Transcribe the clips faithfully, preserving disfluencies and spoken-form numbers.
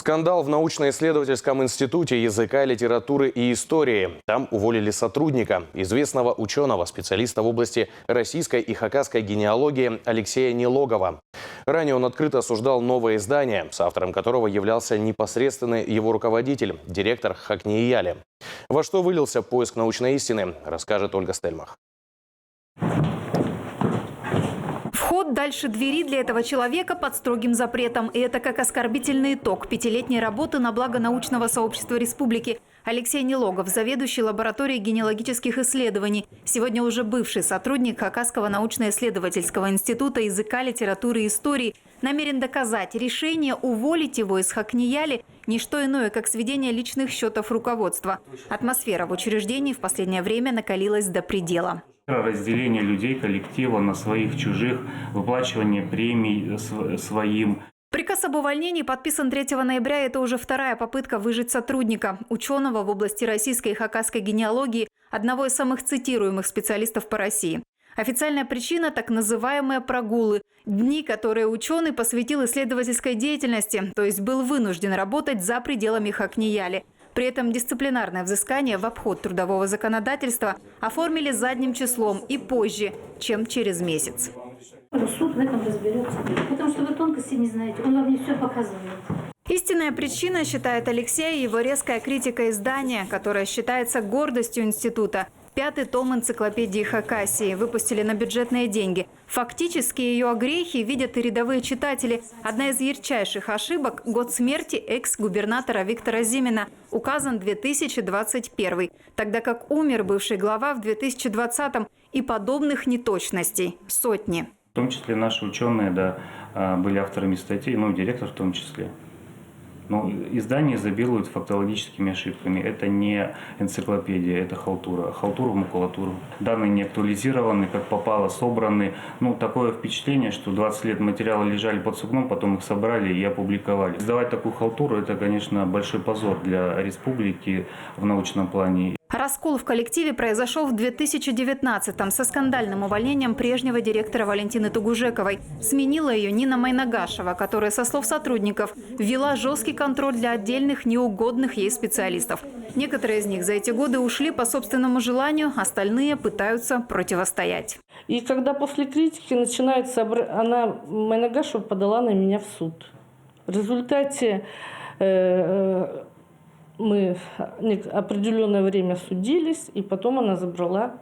Скандал в научно-исследовательском институте языка, литературы и истории. Там уволили сотрудника, известного учёного, специалиста в области российской и хакасской генеалогии Алексея Нелогова. Ранее он открыто осуждал «Новое издание», соавтором которого являлся непосредственный его руководитель, директор Хакнии Яли. Во что вылился поиск научной истины, расскажет Ольга Стельмах. Вход дальше двери для этого человека под строгим запретом. И это как оскорбительный итог пятилетней работы на благо научного сообщества республики. Алексей Нелогов, заведующий лабораторией генеалогических исследований, сегодня уже бывший сотрудник Хакасского научно-исследовательского института языка, литературы и истории, намерен доказать: решение уволить его из Хакнии Яли — не что иное, как сведение личных счётов руководства. Атмосфера в учреждении в последнее время накалилась до предела. Разделение людей, коллектива на своих, чужих, выплачивание премий св-, своим. Приказ об увольнении подписан третьего ноября. Это уже вторая попытка выжить сотрудника, учёного в области российской и хакасской генеалогии, одного из самых цитируемых специалистов по России. Официальная причина — так называемые прогулы, дни, которые учёный посвятил исследовательской деятельности, то есть был вынужден работать за пределами Хакнии Яли. При этом дисциплинарное взыскание в обход трудового законодательства оформили задним числом и позже, чем через месяц. Суд в этом разберётся, потому что вы тонкости не знаете, он вам не всё показывает. Истинная причина, считает Алексей, — его резкая критика издания, которое считается гордостью института. Пятый том энциклопедии Хакасии выпустили на бюджетные деньги. Фактически её огрехи видят и рядовые читатели. Одна из ярчайших ошибок — год смерти экс-губернатора Виктора Зимина, указан две тысячи двадцать первый, тогда как умер бывший глава в две тысячи двадцатом, и подобных неточностей сотни. В том числе наши учёные, да, а, были авторами статей, ну, директор в том числе. Ну, издание изобилует фактологическими ошибками. Это не энциклопедия, это халтура. Халтура в макулатуру. Данные не актуализированы, как попало собраны. Ну, такое впечатление, что двадцать лет материалы лежали под сукном, потом их собрали и опубликовали. Издавать такую халтуру — это, конечно, большой позор для республики в научном плане. Раскол в коллективе произошёл в две тысячи девятнадцатом со скандальным увольнением прежнего директора Валентины Тугужековой. Сменила её Нина Майнагашева, которая, со слов сотрудников, ввела жёсткий контроль для отдельных неугодных ей специалистов. Некоторые из них за эти годы ушли по собственному желанию, остальные пытаются противостоять. И когда после критики начинается обра-, она, Майнагашева подала на меня в суд. В результате, э, э, мы нек-, определённое время судились, и потом она забрала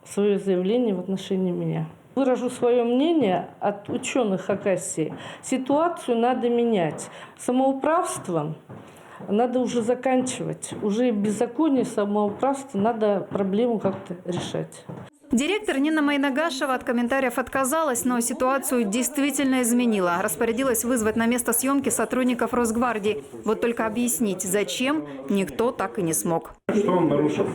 своё заявление в отношении меня. Выражу своё мнение от учёных Хакасии. Ситуацию надо менять. Самоуправство надо уже заканчивать. Уже беззаконие, самоуправство, надо проблему как-то решать. Директор Нина Майнагашева от комментариев отказалась, но ситуацию действительно изменила. Распорядилась вызвать на место съёмки сотрудников Росгвардии. Вот только объяснить, зачем, никто так и не смог. Что он нарушил?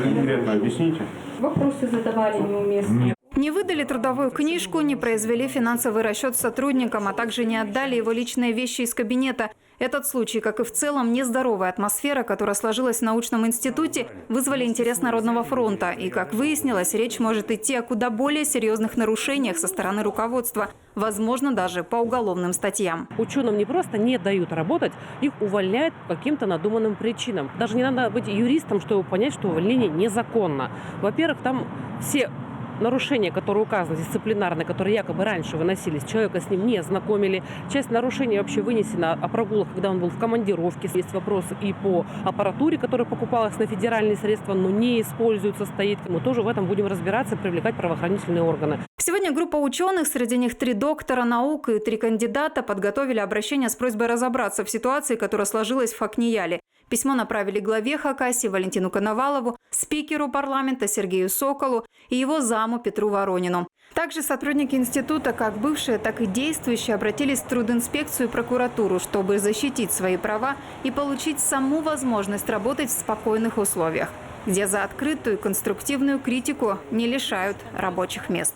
Конкретно объясните. Вопросы задавали неуместные. Не выдали трудовую книжку, не произвели финансовый расчёт сотрудникам, а также не отдали его личные вещи из кабинета. Этот случай, как и в целом нездоровая атмосфера, которая сложилась в научном институте, вызвали интерес Народного фронта. И, как выяснилось, речь может идти о куда более серьёзных нарушениях со стороны руководства, возможно, даже по уголовным статьям. Учёным не просто не дают работать, их увольняют по каким-то надуманным причинам. Даже не надо быть юристом, чтобы понять, что увольнение незаконно. Во-первых, там все нарушения, которые указаны, дисциплинарные, которые якобы раньше выносились, человека с ним не знакомили. Часть нарушений вообще вынесена о прогулах, когда он был в командировке. Есть вопрос и по аппаратуре, которая покупалась на федеральные средства, но не используется, стоит. Мы тоже в этом будем разбираться, привлекать правоохранительные органы. Сегодня группа учёных, среди них три доктора наук и три кандидата, подготовили обращение с просьбой разобраться в ситуации, которая сложилась в Хакнии Яли. Письмо направили главе Хакасии Валентину Коновалову, спикеру парламента Сергею Соколу и его заму Петру Воронину. Также сотрудники института, как бывшие, так и действующие, обратились в трудинспекцию и прокуратуру, чтобы защитить свои права и получить саму возможность работать в спокойных условиях, где за открытую и конструктивную критику не лишают рабочих мест.